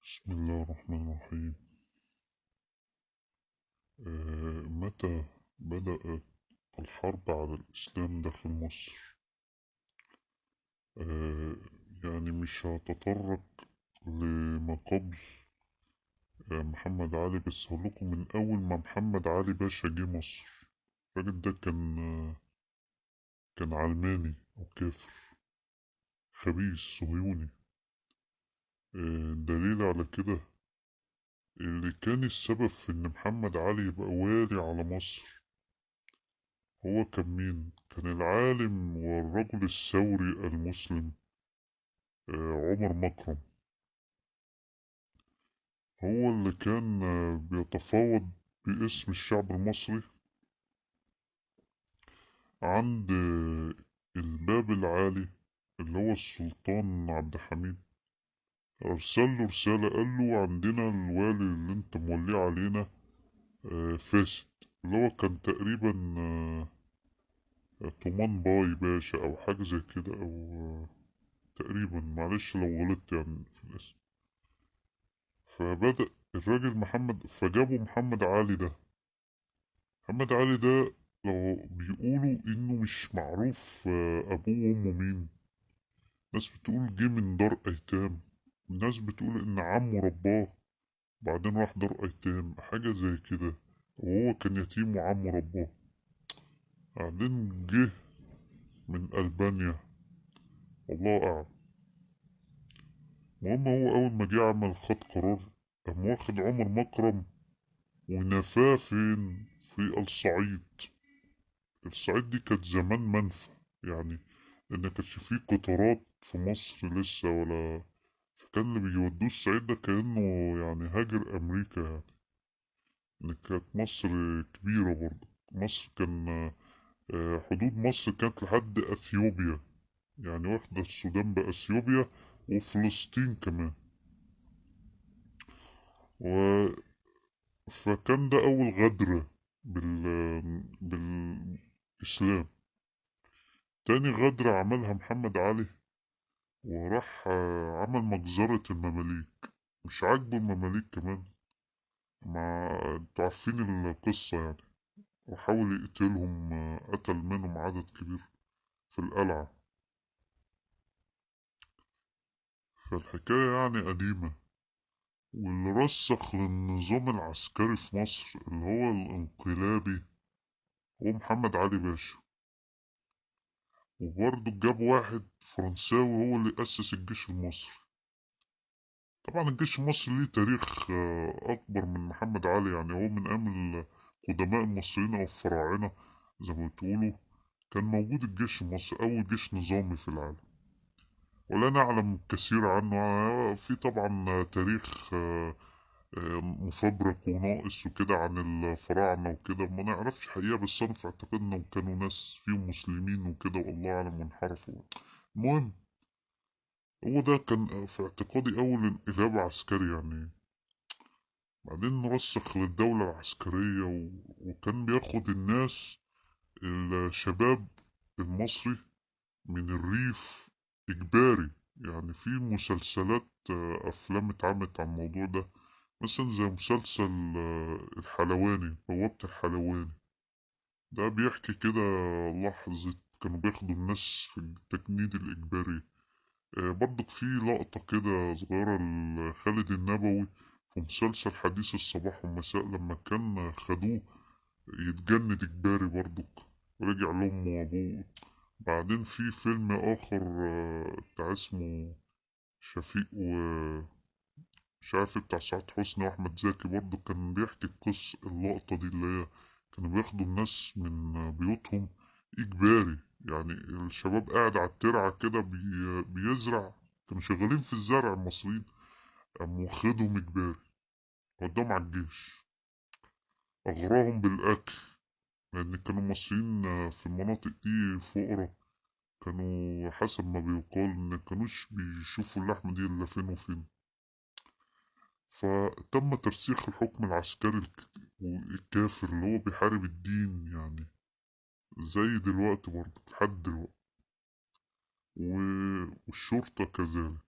بسم الله الرحمن الرحيم. متى بدأت الحرب على الإسلام داخل مصر؟ يعني مش هتطرق لما قبل محمد علي، بس هقول لكم من أول ما محمد علي باشا جه مصر. الراجل ده كان علماني أو كافر خبيث صهيوني. دليل على كده اللي كان السبب في إن محمد علي يبقى والي على مصر هو كان مين؟ كان العالم والرجل الثوري المسلم عمر مكرم. هو اللي كان بيتفاوض باسم الشعب المصري عند الباب العالي اللي هو السلطان عبد الحميد. أرسل له رسالة قال له عندنا الوالي اللي انت موليه علينا فاسد، اللي هو كان تقريبا طومان باي باشا أو حاجة زي كده، أو تقريبا، معلش لو غلطت يعني في الاسم. فبدأ الراجل محمد، فجابوا محمد علي ده. محمد علي ده لو بيقولوا إنه مش معروف أبوه وأمه مين، ناس بتقول جه من دار أيتام، ناس بتقول إن عمه رباه بعدين راح دار أيتام، حاجة زي كده، وهو كان يتيم وعمه رباه. بعدين جه من ألبانيا، والله أعلم. المهم هو أول ما جه عمل خد قرار، قام واخد عمر مكرم ونفاه فين؟ في الصعيد. الصعيد دي كانت زمان منفى، يعني لأن كانش فيه قطارات في مصر لسه ولا، فكان اللي بيودوه الصعيد ده كأنه يعني هاجر أمريكا، يعني إن كانت مصر كبيرة برضه. مصر كان حدود مصر كانت لحد أثيوبيا، يعني واخدة السودان بأثيوبيا وفلسطين كمان. فكان ده أول غدرة بالإسلام. تاني غدرة عملها محمد علي وراح عمل مجزرة المماليك. مش عاجبه المماليك كمان، مع انتوا عارفين القصة يعني، وحاول يقتلهم، قتل منهم عدد كبير في القلعة. فالحكاية يعني قديمة. واللي رسخ للنظام العسكري في مصر اللي هو الانقلابي هو محمد علي باشا. وبرضه جاب واحد فرنساوي هو اللي أسس الجيش المصري. طبعا الجيش المصري ليه تاريخ أكبر من محمد علي، يعني هو من أيام القدماء المصريين أو الفراعنة زي ما بتقولوا كان موجود الجيش المصري، أول جيش نظامي في العالم، ولا نعلم الكثير عنه. في طبعا تاريخ مفبرك وناقص وكده عن الفراعنة وكده، ما نعرفش حقيقة، بس أنا في اعتقاد إنهم كانوا ناس فيهم مسلمين وكده، والله أعلم وانحرفوا. المهم هو ده كان في اعتقادي أول انقلاب عسكري يعني. بعدين رسخ للدولة العسكرية، وكان بياخد الناس الشباب المصري من الريف إجباري. يعني في مسلسلات أفلام اتعملت عن الموضوع ده، مثلا زي مسلسل الحلواني، بوابة الحلواني، ده بيحكي كده لحظة كانوا بياخدوا الناس في التجنيد الإجباري. برضك في لقطة كده صغيرة لخالد النبوي في مسلسل حديث الصباح والمساء لما كان خدوه يتجند إجباري برضك، ورجع لأمه وأبوه. بعدين في فيلم آخر بتاع اسمه شفيق و مش عارف بتاع سعاد حسني وأحمد زكي، برضه كان بيحكي القصة اللقطة دي اللي هي كانوا بياخدوا الناس من بيوتهم إجباري. يعني الشباب قاعد على الترعة كده بيزرع، كانوا شغالين في الزرع المصريين، قاموا واخدهم إجباري وداهم على الجيش، أغراهم بالأكل، لأن كانوا المصريين في المناطق دي فقراء، كانوا حسب ما بيقال إن كانوش بيشوفوا اللحمة دي إلا فين وفين. فتم ترسيخ الحكم العسكري الكافر اللي هو بيحارب الدين، يعني زي دلوقتي برضه لحد دلوقتي، والشرطة كذلك.